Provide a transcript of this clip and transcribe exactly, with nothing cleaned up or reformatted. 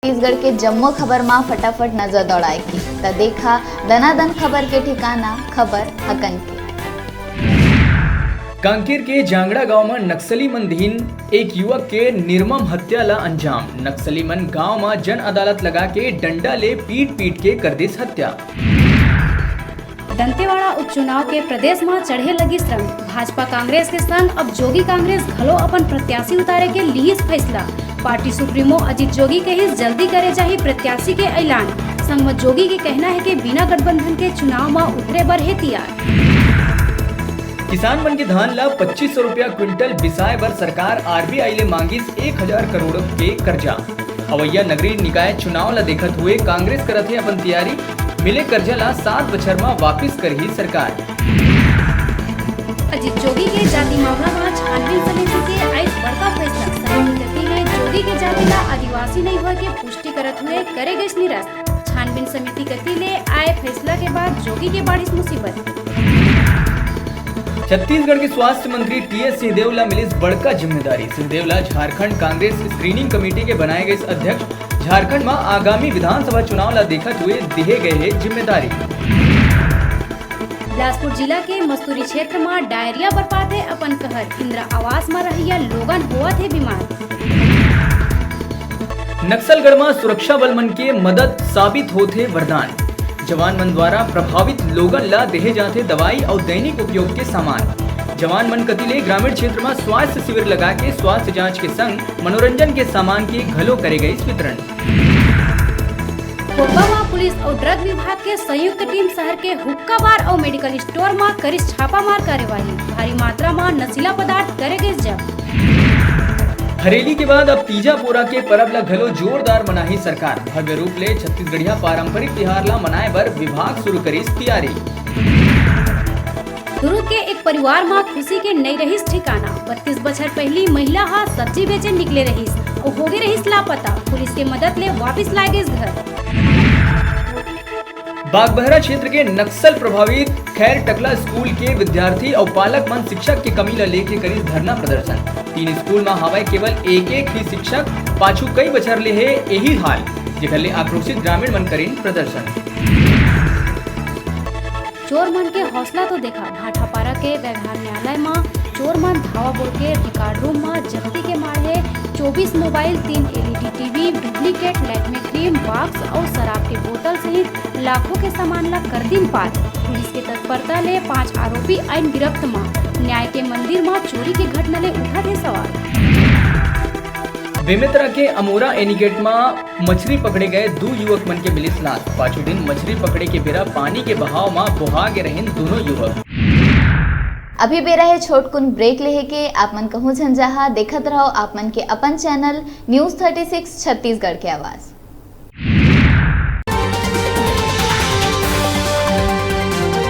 छत्तीसगढ़ के जम्मो खबर मा फटाफट नजर दौड़ाए के, त देखा दनादन खबर के ठिकाना, खबर हकन के। कांकेर के जांगड़ा गांव म नक्सली मन दीन एक युवक के निर्मम हत्या ला अंजाम। नक्सली मन गांव म जन अदालत लगा के डंडा ले पीट-पीट के कर दिस हत्या। दंतेवाड़ा उपचुनाव के प्रदेश म चढ़े लगिस रंग। भाजपा कांग्रेस के संग अब जोगी कांग्रेस घलो अपन प्रत्याशी उतारे के लिहिस फैसला। पार्टी सुप्रीमो अजीत जोगी कहिस, जल्दी करे जाही प्रत्याशी के ऐलान। संग म जोगी के कहना हे कि बिना गठबंधन के चुनाव म उतरे बर हे तियार। किसान मन के धान ला पच्चीस सौ रुपया क्विंटल बिसाए बर सरकार आरबीआई ले मांगिस एक हजार करोड़ के कर्जा। अवइया नगरीय निकाय चुनाव ला देखत हुए कांग्रेस करत हे अपन तियारी, मिले कर्जा ला सात बछर म वापिस करही सरकार। अजीत जोगी के जाति मामला म छानबीन समिति के आइस बड़का फैसला। समिति कती ले जोगी के जाति ला आदिवासी नइ होय के पुष्टि करत हुए करे गइस निरस्त। छानबीन समिति कती ले आए फैसला के बाद जोगी के बाढ़िस मुसीबत। छत्तीसगढ़ के स्वास्थ्य मंत्री टीएस सिंहदेव ला मिलिस बड़का जिम्मेदारी। सिंहदेव ला झारखंड कांग्रेस स्क्रीनिंग कमेटी के बनाए गइस अध्यक्ष। झारखंड म आगामी विधानसभा चुनाव ला देखत हुए दिहे गए हे जिम्मेदारी। बिलासपुर जिला के मस्तूरी क्षेत्र म डायरिया बरपात हे अपन कहर। इंदिरा आवास म रहइया लोगन होवत हे बीमार। नक्सलगढ़ म सुरक्षा बल मन के मदद साबित होत हे वरदान। जवान मन द्वारा प्रभावित लोगन ला देहे जाथे दवाई अउ दैनिक उपयोग के सामान। जवान मन कति ले ग्रामीण क्षेत्र म स्वास्थ्य शिविर लगा के स्वास्थ्य जांच के संग मनोरंजन के सामान के घलो करे गइस वितरण। कोरबा म पुलिस अउ ड्रग विभाग के संयुक्त टीम शहर के हुक्का बार अउ मेडिकल स्टोर म करिस छापामार कार्यवाही। भारी मात्रा म नशीला पदार्थ करे गइस जब्त। हरेली के बाद अब तीजा पोरा के परब ल घलो जोरदार मनाही सरकार। भव्य रूप ले छत्तीसगढ़िया पारंपरिक तिहार ल मनाए बर विभाग शुरू करिस तियारी। दुरूग के एक परिवार म खुशी के नइ रहिस ठिकाना। बत्तीस बछर पहिली महिला ह सब्जी बेचे निकले रहिस अउ होगे रहिस लापता। पुलिस के मदद ले वापिस लाए गिस घर। बागबहरा क्षेत्र के नक्सल प्रभावित खैर टकला स्कूल के विद्यार्थी अउ पालक मन शिक्षक के कमी ल लेके करिस धरना प्रदर्शन। तीन स्कूल म हावय केवल एक एक ही शिक्षक, पाछू कई बछर ले हे यही हाल, जेकर ले आक्रोशित ग्रामीण मन करिन प्रदर्शन। चोर मन के हौसला तो देखा, भाटापारा के व्यवहार न्यायालय म चोर मन धावा बोल के रिकॉर्ड रूम म जब्ती के मारे चौबीस मोबाइल, तीन LED TV, duplicate Lakme cream box अउ शराब के बोतल सहित लाखों के सामान ला कर दिन पार। पुलिस के तत्परता ले पांच आरोपी आइन गिरफ्त म। न्याय के मंदिर म चोरी के घटना ले उठत हे सवाल। बेमेतरा के अमोरा एनीगेट म मछरी पकड़े गए दू युवक मन के मिलिस लाश। पाछू दिन मछरी पकड़े के बेरा पानी के बहाव म बोहा गे रहिन दोनों युवक। अभी बेरा हे छोटकुन ब्रेक लेहे के। आप मन कहूं झन जाहा, देखत रहो आप मन के अपन channel news thirty six Chhattisgarh के आवाज़।